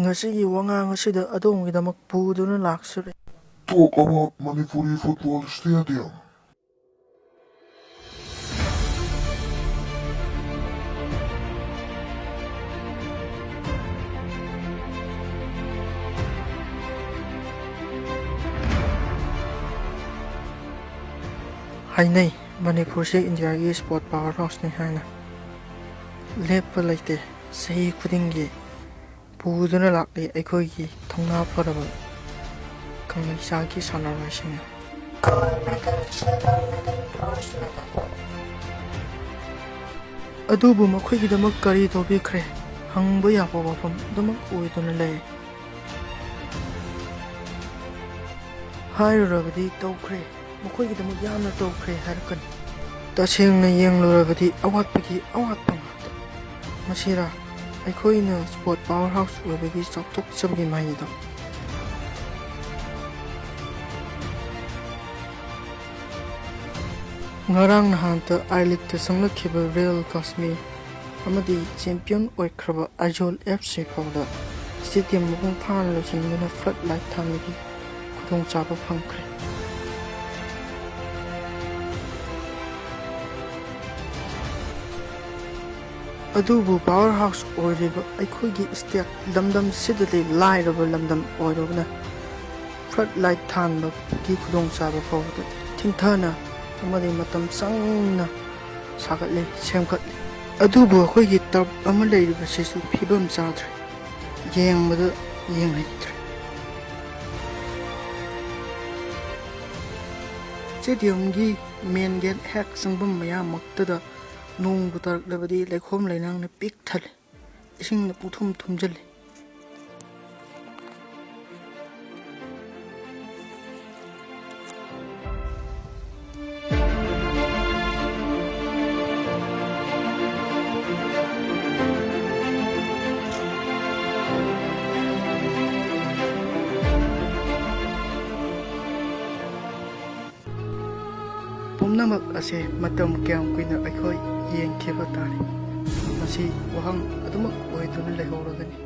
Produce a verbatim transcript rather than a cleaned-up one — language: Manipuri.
ꯉꯁꯤꯒꯤ ꯋꯥꯉꯥꯡ ꯑꯁꯤꯗ ꯑꯗꯣꯝꯒꯤꯗꯃꯛ ꯄꯨꯗꯨꯅ ꯂꯥꯛꯆꯔꯤ꯫ Talk about Manipuri Football Stadium. ꯍꯥꯏꯅꯩ, ꯃꯅꯤꯄꯨꯔꯁꯤ ꯏꯟꯗꯤꯌꯥꯒꯤ ꯁ꯭ꯄꯣꯔꯠ ꯄꯥꯋꯔ ꯍꯥꯎꯁꯅꯤ ꯍꯥꯏꯅ꯫ ꯂꯦꯞꯄ ꯂꯩꯇꯦ, ꯆꯍꯤ ꯈꯨꯗꯤꯡꯒꯤ ꯄꯨꯗꯨꯅ ꯂꯥꯛꯂꯤ ꯑꯩꯈꯣꯏꯒꯤ ꯊꯧꯅꯥ ꯐꯔꯕ ꯀꯪꯂꯩꯁꯥꯒꯤ ꯁꯥꯟꯅꯔꯣꯏꯁꯤꯡꯅ꯫ ꯑꯗꯨꯕꯨ ꯃꯈꯣꯏꯒꯤꯗꯃꯛ ꯀꯔꯤ ꯇꯧꯕꯤꯈ꯭ꯔꯦ? ꯍꯪꯕ ꯌꯥꯕ ꯋꯥꯐꯝ ꯑꯗꯨꯃꯛ ꯑꯣꯏꯗꯨꯅ ꯂꯩ꯫ ꯍꯥꯏꯔꯨꯔꯕꯗꯤ ꯇꯧꯈ꯭ꯔꯦ, ꯃꯈꯣꯏꯒꯤꯗꯃꯛ ꯌꯥꯝꯅ ꯇꯧꯈ꯭ꯔꯦ ꯍꯥꯏꯔꯛꯀꯅꯤ꯫ ꯇꯁꯦꯡꯅ ꯌꯦꯡꯂꯨꯔꯕꯗꯤ ꯑꯋꯥꯠꯄꯒꯤ ꯑꯋꯥꯠꯄ ꯉꯥꯛꯇ꯫ ꯃꯁꯤꯔꯥ ꯑꯩꯈꯣꯏꯅ ꯁ꯭ꯄꯣꯔꯠ ꯄꯥꯋꯔ ꯍꯥꯎꯁ ꯑꯣꯏꯕꯒꯤ ꯆꯥꯎꯊꯣꯛꯆꯕꯒꯤ ꯃꯍꯩꯗꯣ? ꯉꯔꯥꯡ ꯅꯍꯥꯟꯇ ꯑꯥꯏ ꯂꯤꯒꯇ ꯆꯪꯂꯛꯈꯤꯕ ꯔꯤꯌꯦꯜ ꯀꯥꯁꯃꯤꯔ ꯑꯃꯗꯤ ꯆꯦꯝꯄꯤꯌꯟ ꯑꯣꯏꯈ꯭ꯔꯕ ꯑꯥꯏꯖꯣꯜ ꯑꯦꯐ ꯁꯤ ꯐꯥꯎꯗ ꯁ꯭ꯇꯦꯗꯤꯌꯝ ꯃꯄꯨꯡ ꯐꯥꯅ ꯂꯣꯏꯁꯤꯟꯗꯨꯅ ꯐ꯭ꯂꯠ ꯂꯥꯏꯠ ꯊꯥꯟꯕꯒꯤ ꯈꯨꯗꯣꯡꯆꯥꯕ ꯐꯪꯈ꯭ꯔꯦ꯫ ꯑꯗꯨꯕꯨ ꯄꯥꯋꯔ ꯍꯥꯎꯁ ꯑꯣꯏꯔꯤꯕ ꯑꯩꯈꯣꯏꯒꯤ ꯁ꯭ꯇꯦꯠ ꯂꯝꯗꯝꯁꯤꯗꯗꯤ ꯂꯥꯏꯔꯕ ꯂꯝꯗꯝ ꯑꯣꯏꯔꯨꯕꯅ ꯐ꯭ꯂꯠ ꯂꯥꯏꯠ ꯊꯥꯟꯕꯒꯤ ꯈꯨꯗꯣꯡꯆꯥꯕ ꯐꯥꯎꯕꯗ ꯊꯤꯡꯊꯅ ꯑꯃꯗꯤ ꯃꯇꯝ ꯆꯪꯅ ꯁꯥꯒꯠꯂꯤ, ꯁꯦꯝꯒꯠꯂꯤ꯫ ꯑꯗꯨꯕꯨ ꯑꯩꯈꯣꯏꯒꯤ ꯇꯔꯞ ꯑꯃ ꯂꯩꯔꯤꯕꯁꯤꯁꯨ ꯐꯤꯕꯝ ꯆꯥꯗ꯭ꯔꯦ, ꯌꯦꯡꯕꯗ ꯌꯦꯡꯍꯩꯇ꯭ꯔꯦ꯫ ꯁ꯭ꯇꯦꯗꯤꯌꯝꯒꯤ ꯃꯦꯟ ꯒꯦꯠ ꯍꯦꯛ ꯆꯪꯐꯝ ꯃꯌꯥꯃꯛꯇꯗ ꯅꯣꯡꯕꯨ ꯇꯥꯔꯛꯂꯕꯗꯤ ꯂꯩꯈꯣꯝ ꯂꯩꯅꯥꯡꯅ ꯄꯤꯛ ꯊꯜꯂꯤ, ꯏꯁꯤꯡꯅ ꯄꯨꯡꯊꯨꯝ ꯊꯨꯝꯖꯤꯜꯂꯤ꯫ ꯄꯨꯝꯅꯃꯛ ꯑꯁꯦ ꯃꯇꯝ ꯀꯌꯥꯝ ꯀꯨꯏꯅ ꯑꯩꯈꯣꯏ ꯌꯦꯡꯈꯤꯕ ꯇꯥꯔꯦ? ꯃꯁꯤ ꯋꯥꯍꯪ ꯑꯗꯨꯃꯛ ꯑꯣꯏꯗꯨꯅ ꯂꯩꯍꯧꯔꯒꯅꯤ꯫